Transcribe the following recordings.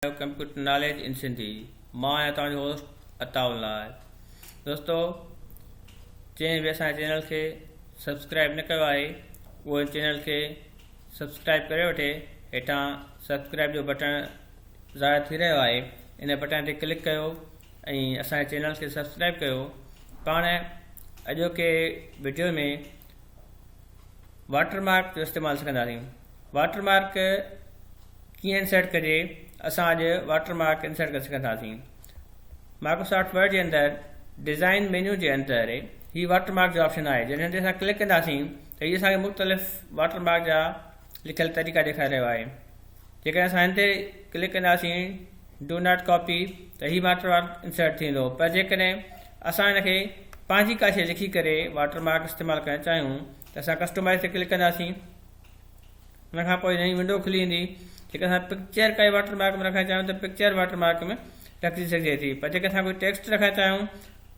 Computer knowledge ان سنڌي مان آهيان توهان جو هوسٽ عطاء الله. دوستو جنهن به اسان جي چينل کي سبسڪرائب نه ڪيو آهي اهو هن چينل کي سبسڪرائب ڪري وٺي. هيٺان سبسڪرائب جو بٽڻ ظاهر ٿي رهيو آهي، ان بٽڻ تي ڪلڪ ڪيو ۽ اسان جي چينل کي سبسڪرائب ڪيو. پاڻ اڄوڪي وڊيو ۾ واٽر مارڪ جو استعمال سکنداسين. واٽر مارڪ ڪيئن انسرٽ ڪجي، اسان اڄ واٽر مارڪ انسرٽ ڪري سکنداسين. مائڪروسافٽ ورڊ جي اندر ڊزائن مينيو جي اندر هي واٽر مارڪ جو آپشن آهي، جڏهن تي اسان ڪلڪ ڪنداسين ته هي اسان کي مختلف واٽر مارڪ جا لکيل طريقا ڏيکاري رهيو آهي. جيڪڏهن اسان هن تي ڪلڪ ڪنداسين do not copy ته هي واٽر مارڪ انسرٽ ٿيندو، پر جيڪڏهن اسان هن کي پنهنجي ڪا شيء لکي ڪري واٽر مارڪ استعمال ڪرڻ چاهيون ته اسان ڪسٽمائز تي ڪلڪ ڪنداسين. ان کان پوء نئين ونڊو کلي ايندي. جيڪڏهن اسان پڪچر ڪائي واٽر مارڪ ۾ رکڻ چاهيون ته پڪچر واٽر مارڪ ۾ رکجي سگهجي ٿي، پر جيڪڏهن اسان ڪوئي ٽيڪسٽ رکڻ چاهيون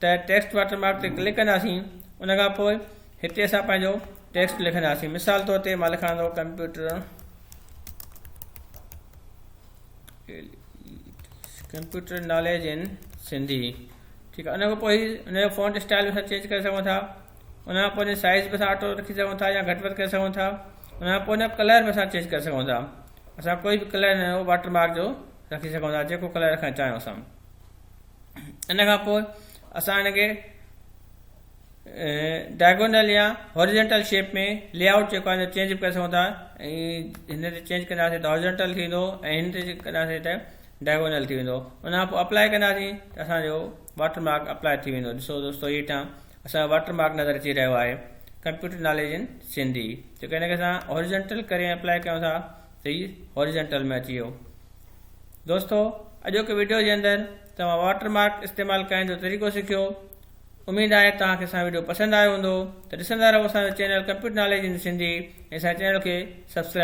ته ٽيڪسٽ واٽر مارڪ تي ڪلڪ ڪنداسين. ان کان پوء هتي اسان پنهنجو ٽيڪسٽ لکنداسين. مثال طور تي مان لکان ٿو ڪمپيوٽر ناليج ان سنڌي. ٺيڪ آهي، ان کان پوء ان جو فونٽ اسٽائل به اسان چينج ڪري سگهون ٿا. ان کان پوء ان سائز به اسان آٽو رکي سگهون ٿا يا گهٽ وڌ ڪري سگهون ٿا. ان کان پوء ان ڪلر به اسان چينج ڪري سگهون ٿا. اسان ڪوئي به ڪلر ان جو واٽر مارڪ جو رکي سگهون ٿا، جيڪو ڪلر رکڻ چاهيون اسان. ان کان پوء اسان ان کي ڊائگونل يا هوريزنٽل شيپ ۾ لي آئوٽ جيڪو آهي چينج به ڪري سگهون ٿا. ۽ هن تي چينج ڪنداسين ته هوريزنٽل ٿيندو ۽ هن تي ڪنداسين ته ڊائگونل ٿي ويندو. ان کان پوء اپلائي ڪنداسين ته اسانجو واٽر مارڪ اپلائي ٿي ويندو. ڏسو دوستو، هيٺان اسان جو واٽر مارڪ نظر اچي رهيو آهي، ڪمپيوٽر ناليج ان سنڌي. جيڪڏهن هن کي اسان هوريزنٽل ڪري اپلائي ڪيون ٿا ته هي هوريزنٽل ۾ اچي ويو. دوستو اڄوڪي وڊيو جي اندر توهان واٽر مارڪ استعمال ڪرڻ جو طريقو سکيو. اميد آهي توهان کي اسان وڊيو پسند آيو هوندو. ته ڏسندا رهو اسان جو چينل ڪمپيوٽر ناليج ان سنڌي ۽ اسان چينل کي سبسڪرائب.